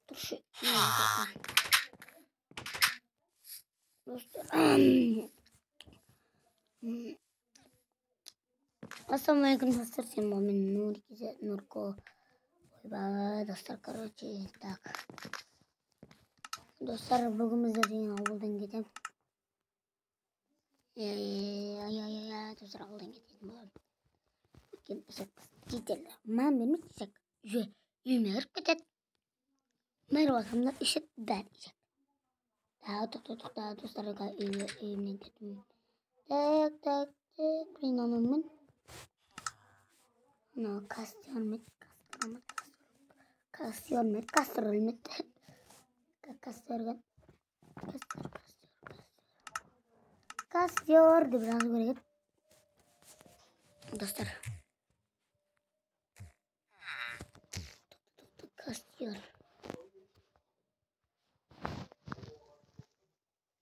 Тұршы. Достар. Ассалаумағалейкум, достар. Сен мен Нуркизе, Нурко. Ойбай, достар, короче, так. Достар, бүгін біздер деген ауылдан кетемін. Иә, достар, ауылдан кететін боламын. Өйткені ішек жетеді. Мән бермейді ішек. Үйіме кіріп кетеді. Мэр болсам да ішеді, бәрі ішеді. Тоқта, тоқта, достар, үйімнен кеттім. Так, так, так, блин, анаумен. Анау костер ме, костер ме, кастрюль ме, костер, костер, костер, костер деп жазу керек еді. Достар. Костер.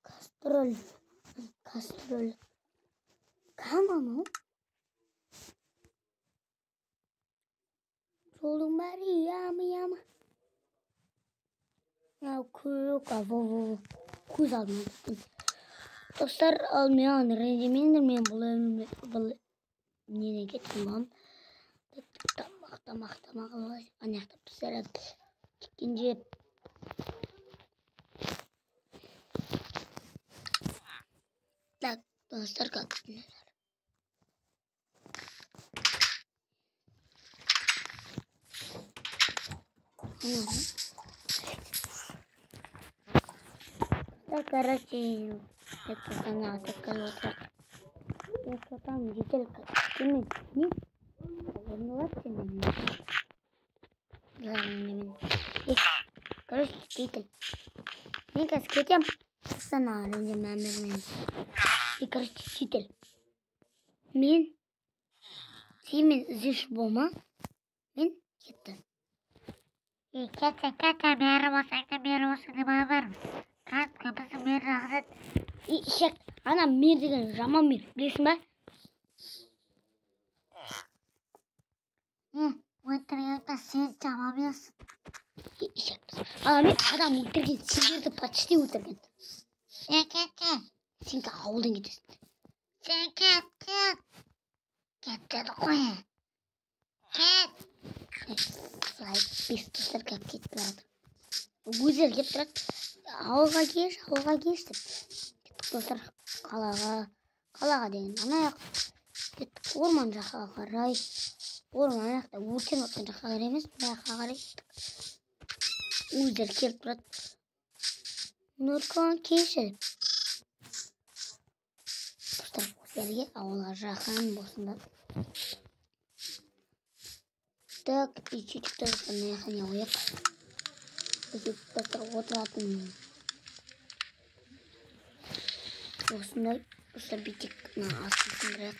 Кастрюль. Кастрюль. Кім анау? Жолдың бәрі яма яма. Мынау көк, во, көз алдыма түскен. Достар, ал маған ренжімеңдер, мен бұл неден кеттім боламын. Тамақ, тамақ, тамақ алып, ана жақта пісіріп, кеткен жеп. Так, достар, как күтіңіздер. Так, короче, это она такая вот. Я что там, жителька, кеме, не? Короче, житель. Мен қазір кетем. Сана, ренжіме, И, короче, житель. Мен сенімен іздеуші болма. Мен кеттім. Кетсе, кетсе, бері болсаң да, бері болсаң да маған бармыз. Біздің мэр рұқсат. Ишек, ана мэр деген жаман мэр, білесің ба? Өлтірген сен жаман емессің. Ишек, ана мен адам өлтірген, сендерді почти өлтірген. Сен кеткен. Сен ауылдан кетесің. Сен кет, кет. Кет деді ғой. Кет. Бес достар келіп кетіп барады. Өздері келіп тұрады. Ауылға келші, ауылға келші деп. Кеттік, достар, қалаға. Қалаға деген ана жақ. Кеттік орман жаққа қарай. Орман жақта өртеніп жатқан жаққа қарай емес, мына жаққа қарай кеттік. Өздері келіп тұрады. Нұркан келші деп. Достар, өздерге ауылға жақын болсын да. Так, и чуть-чуть мына жаққа не қояйық. Достар, отыратын осындай. Достар, бүйтейік, мына астын сындырайық.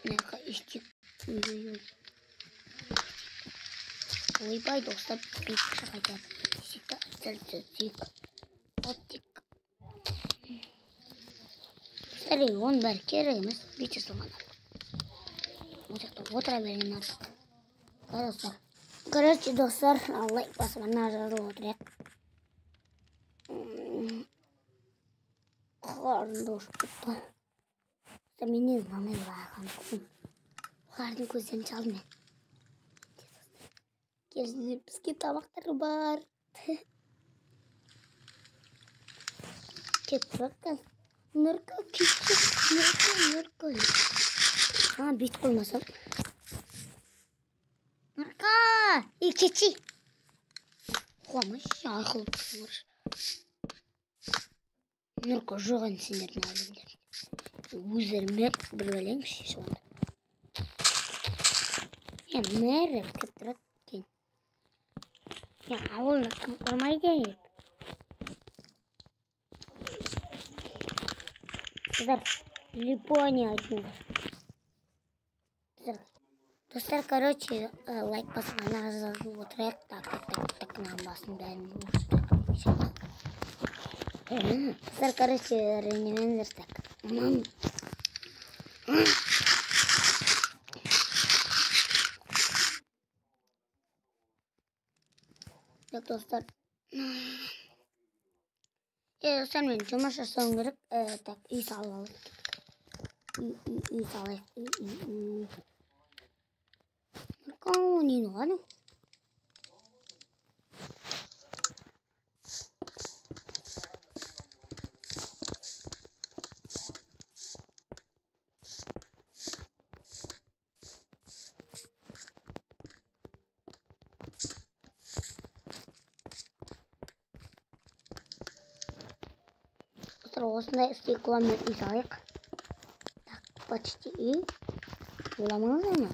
Мына жаққа үстейік. Ойбай, достар, бүйтіп қайтады. Сөйтіп та сәл түзейік. Оттик. Достар, оның бәрі керек емес, бүйте салған артық. Ол жақта отыра берген артық. Достар. Короче, достар, лайк басып ана жазылып отырайық. Қарным да ұшып кетті. Достар, мен не мынандай лайқаны күтім. Олардың көздерін шалдым мен. Келсеңдер, бізге тамақтар бар. Кетіп тұрады. Нұрка, кетші, Нұрка, Нұрка. Бүйтіп қоймасам. Нұрка, кетші. Қуамай, айқылып тұрсың. Нұрка жоқ енді сендердің әлемдерінде. Өздері мэр біліп алайыншы сонда. Мэр деп келіп тұрады екен. Ауылына кім ұрмайды деп. Қыздар, Япония айтыңдар. Достар, короче, лайк басып ана жазылып отырайық. Так, так, так, так, мынаның басын бәрін өшіріп. Достар, короче, ренжімеңдер, так. Так, достар. Достар, мен жұмыс жасауым керек. Так, үй салып алайық. Үй салайық. Үй. Нені ғана? Осындай стекломен үй салайық. Так, почти үй. Ойламаңыздар ма?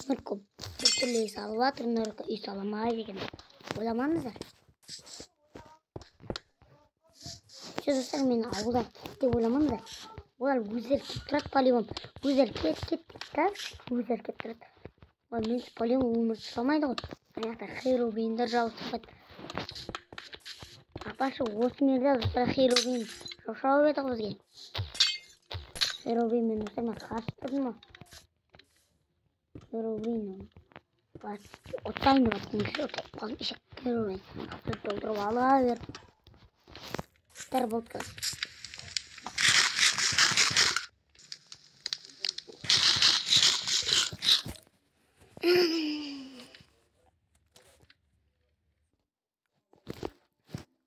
Нұрко біртүрлі үй салып жатыр, Нұрко үй саламайды екен. Ойламаңыздар. Все, достар, мен ауылдан кет деп ойламаңыздар. Олар өздері келіп тұрады, по-любому. Өздері кет, кет дейді да, өздері келіп тұрады. Олар менсіз по-любому өмір сүре алмайды ғой. Ана жақта Херобриндер жабысып. Апашы, осы жерде достар Херобрин шошауып еді ғой бізге. Херобрин мен достар мен қашып тұрдым ғой. Херобрин ұтайын деп жатқан кезде ұтып қалдым. Ешек Херобрин толтырып ала берді. Достар, болды қазір.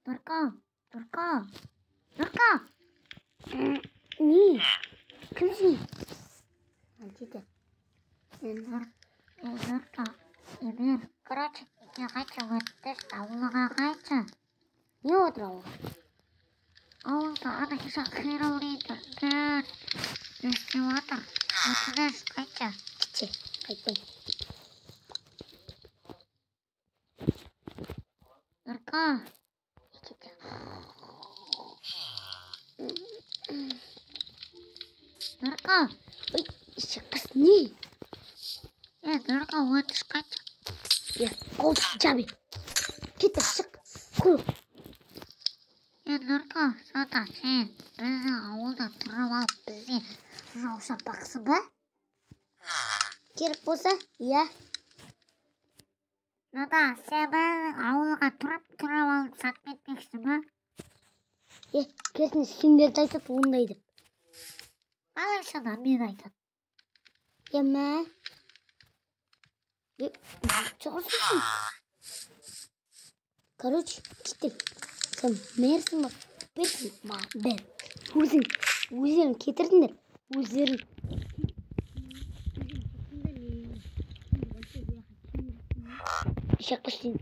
Нұрка, Нұрка, Нұрка. Не? Кімсің? Жеті. Нұрка, Эмир, короче, үйге қайтшы, өтініш, ауылға қайтшы. Не отыр ауылға? Ауылда ана кеше Херобринді не істеп жатыр. Өтініш, қайтшы. Кетші, қайтпаймын. Нұрка. Нұрка. Ой, ешек қыз, не? Нұрка, өтініш, қайтшы. Қолды жабы. Кетір, шық. Қой. Нұрка, сонда сен біздің ауылда тұрып алып бізге жау шаппақсың ба? Керек болса, иә. Сонда сен біздің ауылға тұрып алып сатып кетпексің ба? Керісінше сендерді айтады ондай деп. Қалай сонда мен айтады? Мә. Шығарсың. Короче, кеттім. Сен мэрсің ба? Берсің маған бер. Өзің, өздерің кетірдіңдер. Өздерің. Ешек қыз сен.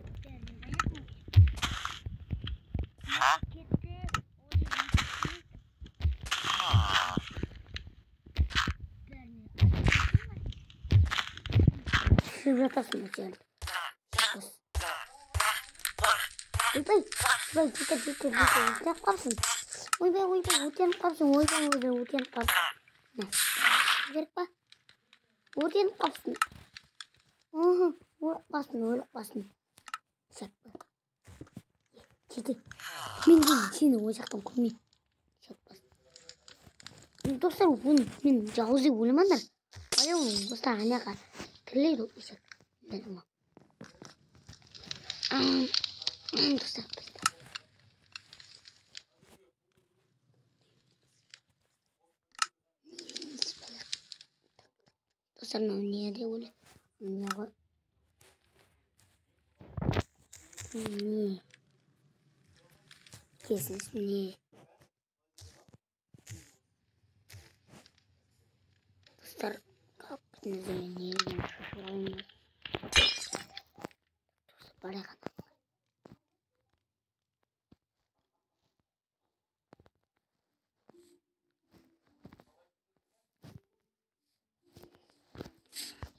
Түсіп жатасың осы жерде. Ойбай, ойбай, жетер, жетер, жетер, өртеніп қалыпсың. Ойбай, ойбай, өртеніп қалыпсың, ойбай, ойбай, өртеніп қалыпсың. Мә, керек па? Өртеніп қалыпсың. Өліп қалсын, өліп қалсын. Сәтпа. Жетер. Мен деймін, сені ол жақтан көрмеймін. Сәтпа. Достар, оны мен жауыз деп ойламаңдар. Аяу, достар, ана жаққа тіріледі ол ешек. Достар, достар, мынау не деп ойлаймын? Не ғой? Не? Кесіліс не? Достар, қалып кетіңіздер, мен не деген шошып алайын. Достар, барайық ана.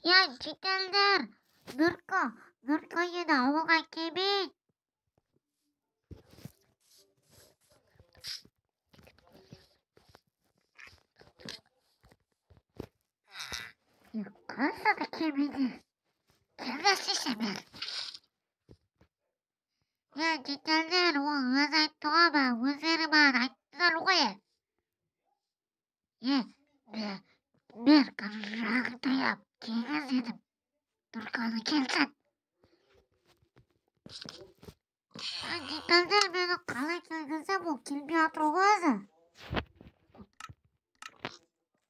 Я, жительдер, Нұрка, Нұрка енді ауылға келмейді. Қалай да келмейді? Келмесінші мен. Я, жительдер, ол өзі айтты ғой ба, өздері маған айттылар ғой. Мен жағын таяп кеңес едім. Нұрканы келсін.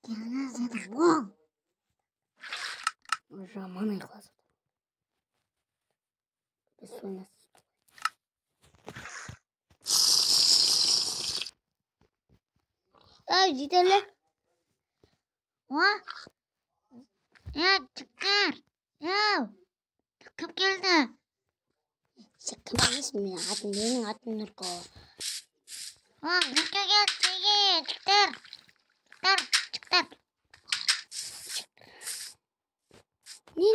Келіңіз ол. Жаман айқасып. Біз ойнасыз. Ай, жетерлі. О? Жігіттер. Еу. Кім келді? Сен кім емессің, менің атым, менің атым Нұрко. О, Нұрко келді, жігіттер. Жігіттер, жігіттер. Не,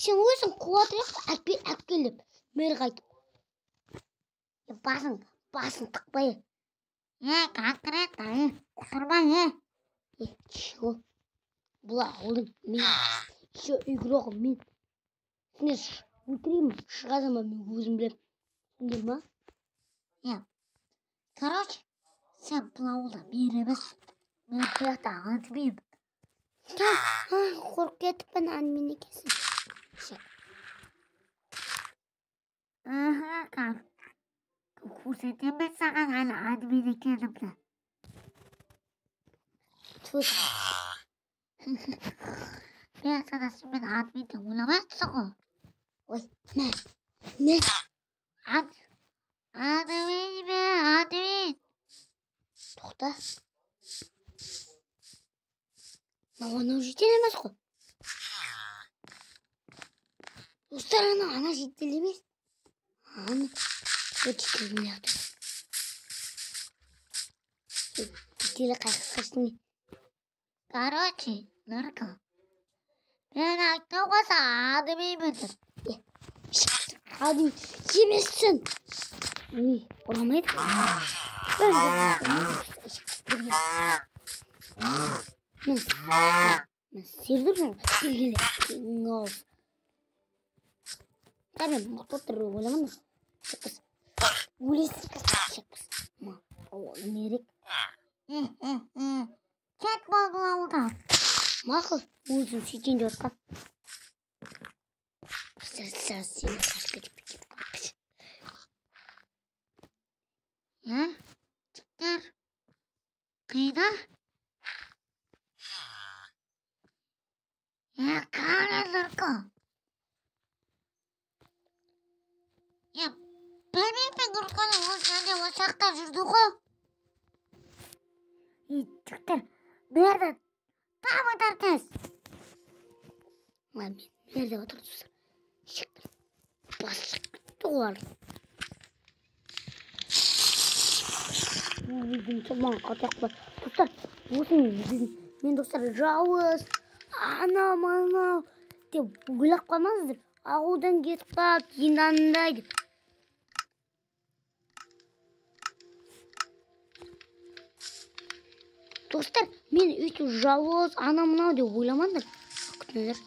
сен өзің қуатыр әпкел деп, мэр қайтып. Басың тықпай. Конкретно, құтырма, Чего? Бұл ауылдың мен, еще игрок мен. Сендер өлтіремін, шығазым ба, мен өзім білемін. Түсіндер ма? Короче, сен бұл ауылда мэр емессің. Мен бұл жақта админ. Қорқып кетіппін, админ екенсің. Көрсетемін мен саған әлі админ екенімді. Түс. Мен сана сен админ деп ойламайсың ғой. Ой, мә, мә. Админ мен, админ. Тоқта. Анау житель емес қой. Достар, ана житель емес. Ана житель мына жақта. Жителі қайқы қашты. Короче, Нұрко, мен айттым ғой саған админмін деп. Админ емессің. Ой, ұрамайды. Мен сердірмін. Мен мықты отырып ойламадым. Өлесің, шықпыз. Мерек. Кет бол бұл ауылдан. Мақұл, өзім сөйтейін деп отқан. Сені қашып кетіп кетіп. Жігіттер, қайда? Қане Нұрко? Білмеймін, Нұрконың ол жерде ол жақта жүрді ғой. Жігіттер, бәрі табыңдар тез. Мен жерде отыр достар. Жігіттер, басып кетті ғой. Өзім маған қатақ бар. Достар, осыны мен достар жауыз, анау мынау деп ойлап қалмаңыздар. Ауылдан кетіп қалып, енді андай деп. Достар, мен өйтіп жауыз, анау мынау деп ойламаңдар. Күтіңдер.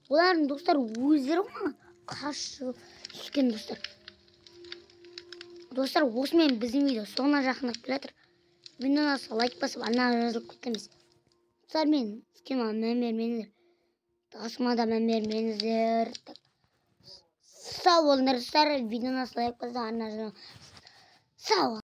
Олардың достар өздері маған қашып түскен достар. Достар, осымен біздің видео соңына жақындап келе жатыр. Видеоны лайк басып, арнаға жазылып кетеміз. Достар, мен схемаға мән бермеңіздер. Дауысыма да мән бермеңіздер. Сау болыңдар, достар. Видеоны лайк басып, арнаға жазылып. Сау болыңдар.